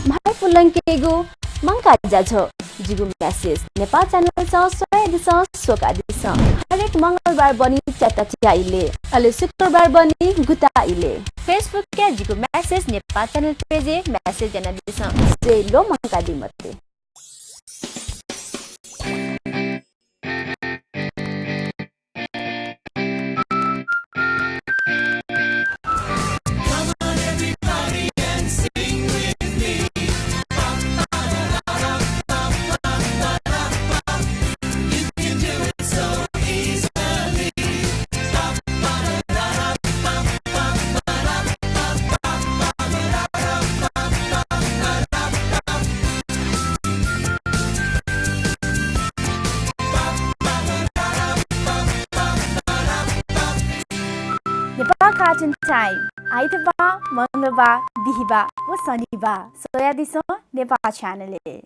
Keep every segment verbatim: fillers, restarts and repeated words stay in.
म्हाइपुलंकेगु मंकाः ज्याझ्वः। जिगु message नेपाल channel चं स्वयादिसँ, स्वकादिसँ। हरेक मंगलबार बनी च्याता च्याइले, अले शुक्रबार बनी गुता इले। Facebook-य् जिगु message नेपाल channel page-य् message यानादिसँ। स्वये ल्वःमंकादी मते। नेपाल Cartoon Time, आइतबाः, मंगलबाः, बिहिबाः व शनिबाः स्वयादिसँ नेपाल channel-य्।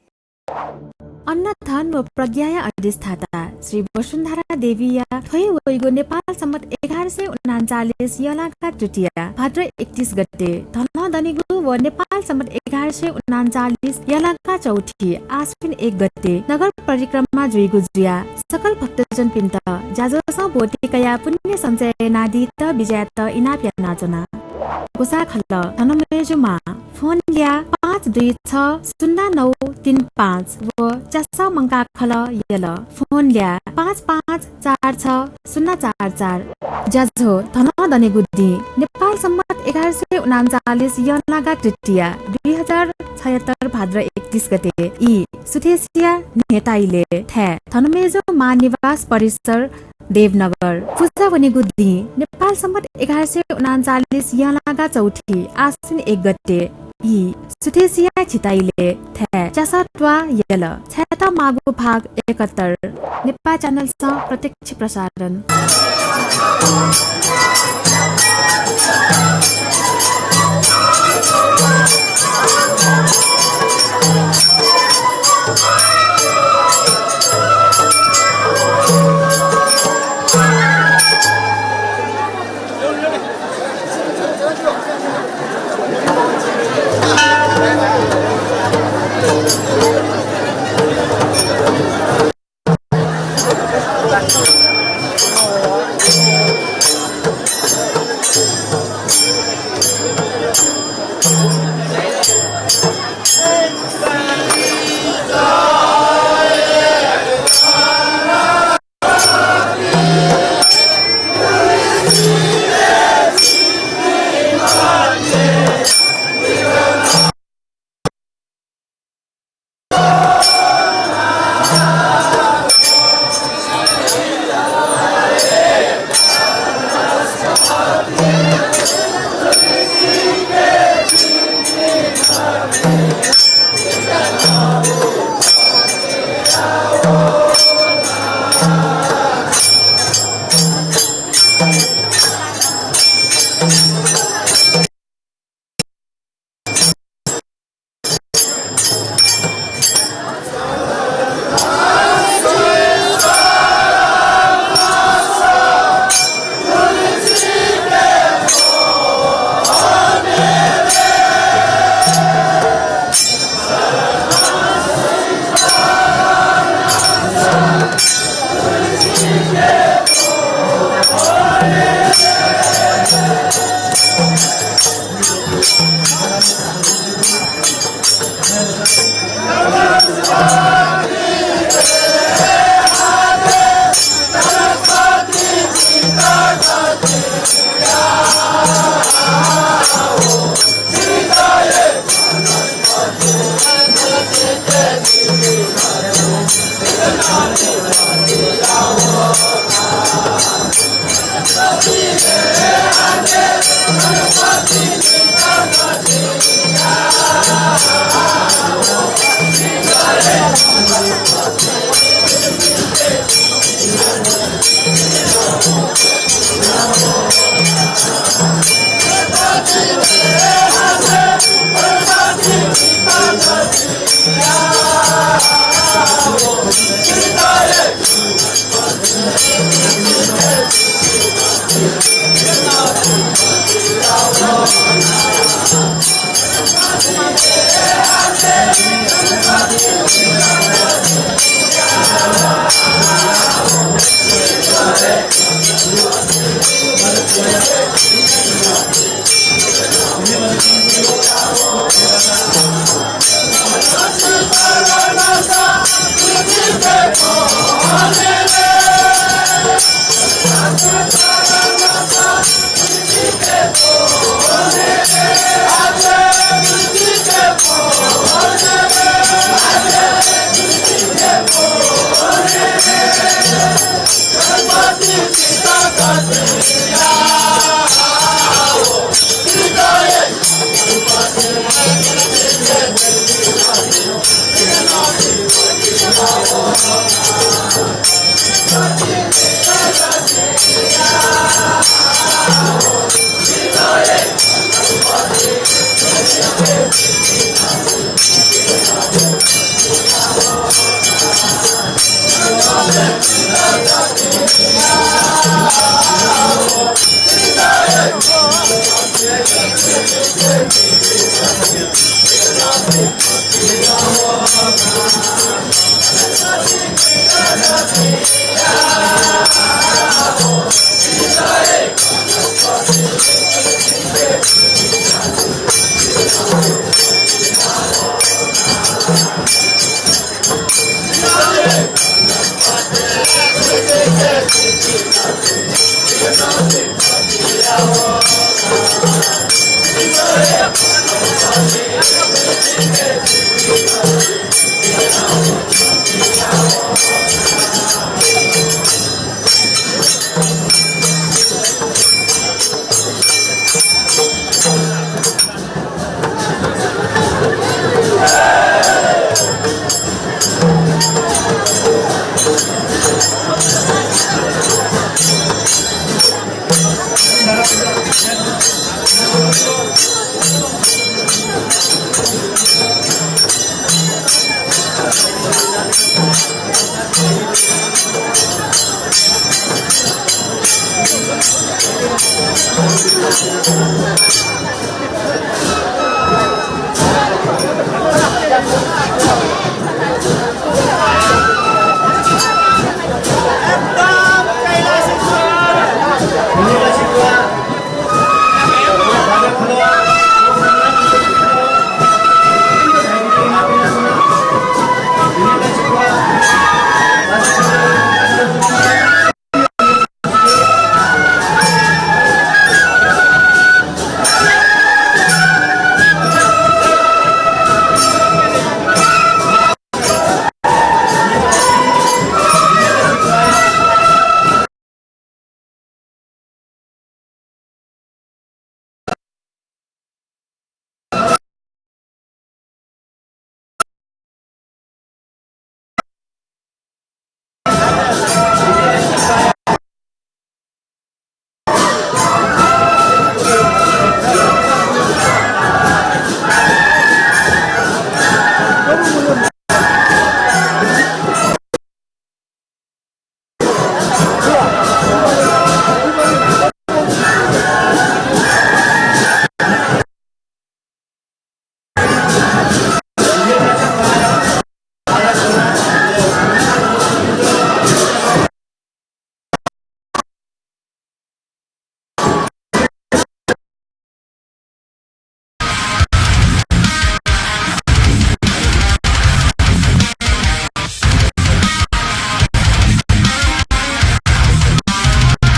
अन्न, धन व प्रज्ञाया अधिष्ठाता श्री वसुन्धरा देवीया थ्व हे वइगु नेपाल सम्बत एघार सय उनान्चालिस यःलागा तृतीया भाद्र एकतिस गते धनदनेगु व नेपाल सम्बत एघार सय उनान्चालिस यःलागा चौथी आश्विन एक गते नगर परिक्रमा जुइगु जुयाः सकल भक्तजनपिन्त ज्याझ्वलं ब्वति कयाः पुण्य सञ्चय यानादीत बिज्यायेत इनाप यानाच्वना। ग्वसाः खलः धनमय्जु मां। फोन ल्याः पाँच दुई छ शून्य नौ तीन पाँच व च्यासः मंकाः खलः यलः। फोन ल्याः पाँच पाँच चार छ शून्य चार चार। ज्याझ्वः धनदनेगु दिं नेपाल सम्बत एघार सय उनान्चालिस यःलागा तृतीया दुई हजार छयत्तर भाद्र एकतिस गते ई सुथसिया न्हय्ता इले थाय् धनमय्जु मां निवास परिसर देवनगर। पुजा वनेगु दिं नेपाल सम्बत एघार सय उनान्चालिस यःलागा चौथी आश्विन एक गते ई सुथसिया झिता इले थाय् च्यासः त्वाः यलः। छाय्त माःगु भाग एकहत्तर नेपाल channel चं प्रत्यक्ष प्रसारण।